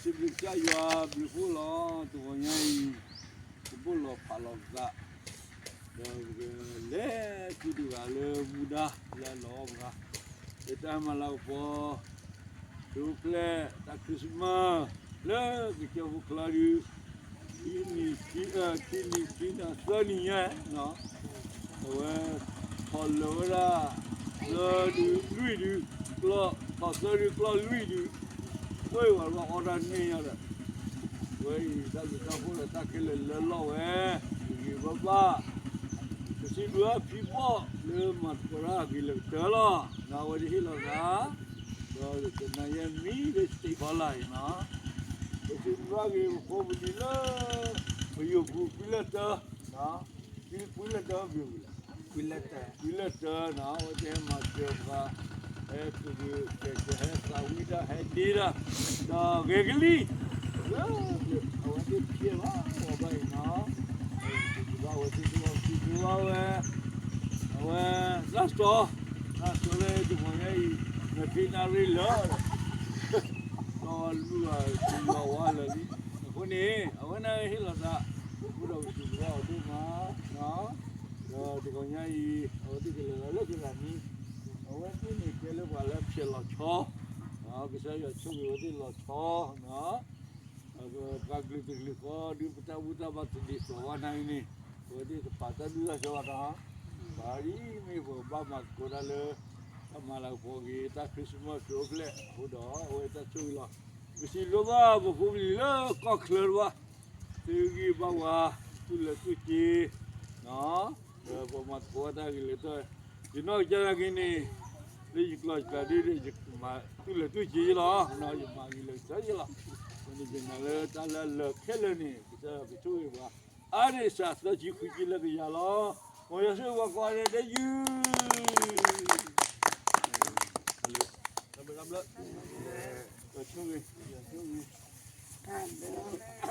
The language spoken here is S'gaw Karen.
ဘျုးကစၢ်ယွၤဘျုးဖှိၣ်လီၤ. တဂီၤညါအံၤ ပဘိၣ်လီၤဖးလီၤပသး, ဒီးပကလဲၤဆူဒံးဘၣ်လၢမူဒါလၢအလီၤအီၤပှၤ, လၢတၢ်မၤလၤကပီၤ ဒိဖျဲၣ်တၢ် Christmas လၢကစၢၢ်ဖိချါဒုး ခံနံၤ ခံနံၤ သၢနံၤညါ အဝဲ ထီၣ်လၢာ်ဝဲဒၣ် သၢဒုလွံၢ်ဒု, ထီၣ်သၢဒုကျီၢ်လွံၢ်ဒု, ဝဲအံၤပှၤဘၣ်အီၣ်တၢ်န့ၢ်ညါဒီး ဝဲအံၤတၢ်ဘျုးတၢ်ဖှိၣ်ဒီးတၢ်ခဲလၢာ်လၢလီၢ်ဝဲ, ဂ့ၤဂ့ၤဘၣ်ဘၣ်, ပစံးဘျုးဘၣ်ဖံဘီၣ်လၢမၤသကိးတၢ်ဂ့ၤလၢကတၢၢ်လီၤ. အဝဲဒၣ်ဟ့ၣ်လီၤသး ဒီးတနၤညါမံလၢ state ဖီလာ်အံၤနီၤ, ပစံးဘျုးဘၣ်ဂ့ၤပဖိပလံၤလၢ ပယိၤပူၤကွံလၢတၢ, ကွံလၢတၢမ့ၢ်ဝံၤလီၤ, ကွံလၢတၢနီၤ, အဝဲသ့ၣ်ဟဲမၤစၢၤပှၤ, ဟဲကဂ့ၤကဲးကဲး ဟဲသးဝံၣ်တၢ် ဟဲဒ့တၢ်, ဒီးဂဲၤကလံၤ လၢ အဝဲသ့ၣ်ဖျဲၣ်လီၤ အဝဲဘၣ်အံၤနီၤ, ပစံးဘျုးဘၣ်အဝဲသ့ၣ်တဖၣ် ပစံးဘျုးဘၣ်ဝဲ အဝဲ တၢ်စှၤ, တၢ်စှၤလၢတဂီၤညါအံၤ နဖံနၣ်ရံၣ်လၢာ်ဒီး ဒီးလူၤအီၤ လူၤအီၤဝါလၢာ်လံ, အဃိန့ၣ် အဝဲန့ၣ်ဟ့ၣ်လီၤသး, အဃိဒီးပစံးဘျုးဘၣ်အီၤဒိၣ်မး, ဒီးတဂီၤညါအံၤ အဝဲသ့ၣ်ကလဲၤလီၤလၢကရၢၣ်နံၤ, အဝဲသ့ၣ်န့ၣ်ကဲလၢပှၤလၢဖျဲၣ်လီၤဆီ, ကစၢ်ယွၤဆိၣ်ဂ့ၤအဝဲသ့ၣ်လီၤဆီ ပှၤကလုာ်တကလုာ်ဃီ ဒုးပတၢ်ဘူၣ်တၢ်ဘါတဒ်သိးဘၣ်နၤအံၤန့ၣ်, အဝဲသ့ၣ်တပာ်တၢ်ဒူၣ်တၢ်ဆၢဘၣ်နီၤ, ပှၤဒ်မ့ၢ်ပှၤဘၣ်မၤသကိးတၢ်လၢ တၢ်မၤလၤကပီၤဂ့ၤ တၢ် Christmas ကအိၣ်ဖျဲၣ်အဃိဒီး အဝဲတၢ်ဆိၣ်ဂ့ၤလီၤ. ပစံးဘျုးဘၣ်ပဖိပလံၤလၢကီၢ်ချၢတဖၣ်, သုဂံၢ်ဘါဝါ တူၢ်လၢာ်တူၢ်စ့ၤ ဒီးပှၤမၤသကိးတၢ်ဂ့ၤလၢာ်တၢ်, ယနီၢ်ကစၢ်ဒၣ်က့ၤန့ၣ် လၢယကျီၢ်ယကျါဒ်န့ၣ် ယမၤတူၢ်လၢာ်တူၢ်စ့ၤယလီၤ, ယမၤဂ့ၤလၢာ်ကတၢၢ်ယလီၤ. အဃိန့ၣ်ယနာ်လၢတၢ်လၢအလၢာ်ခဲလၢာ်န့ၣ် ကစၢ်ယွၤကဆိၣ်ဂ့ၤပှၤ အါန့ၢ်စှၤသၢဆံဃုဆံလၢကယၤလီၤ. မ်ယွၤဆိၣ်ဂ့ၤပှၤကိးဂၤဒဲးတယုၢ် တၢ်ဘျုး တၢ်ဘျုး ဆိၣ်ဂ့ၤ ဆိၣ်ဂ့ၤ